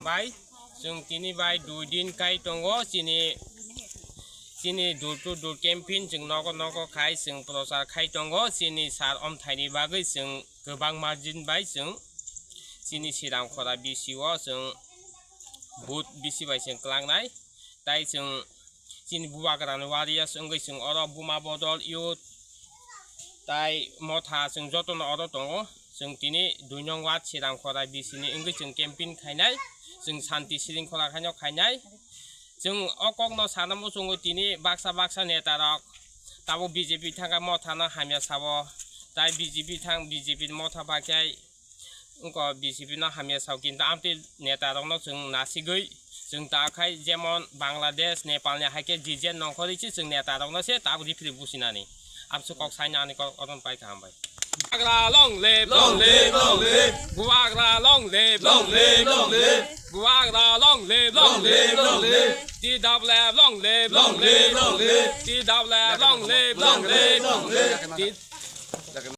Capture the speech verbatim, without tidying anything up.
Bai, chwng tini bai dui din kai tongo, chini, chini door to door campaign chwng nogo nogo khai chwng prochar khai tongo, chini sir omthaini bagwi chwng kwbangma din bai chwng chini Sriram Khora B C o chwng vote bisi bai chwng kwlangnai, tai chwng chini bubagrani warriors wngwi chwng oro Buma Bodol youth tai motha chwng jotono oro tongo. Chwng tini dui nong ward Sriram Khora B C ni wngwi chwng campaign khainai, chwng santi sringkhola khaino khainai. Chwng o kokno sana muchungo tini baksa baksa neta rok tabuk B J P thangkha mothano hamya sabo, tai B J P thang B J P motha bakhai wngkha B J P no hamya sao, kintu amtwi neta rokno chwng nasigwi chwng ta khai, jemon Bangladesh, Nepal ni hai khe G Z nongkhorwi se chwng neta rokno se tabuk rifri businani. Amsuk kok saina ani kok otom pai kaham bai. Bubagra long live, long live, long live. Bubagra long live, long live, long live. Bubagra long live, long live, long live. T W F long live, long live, long live. T W F long live, long live, long live. T-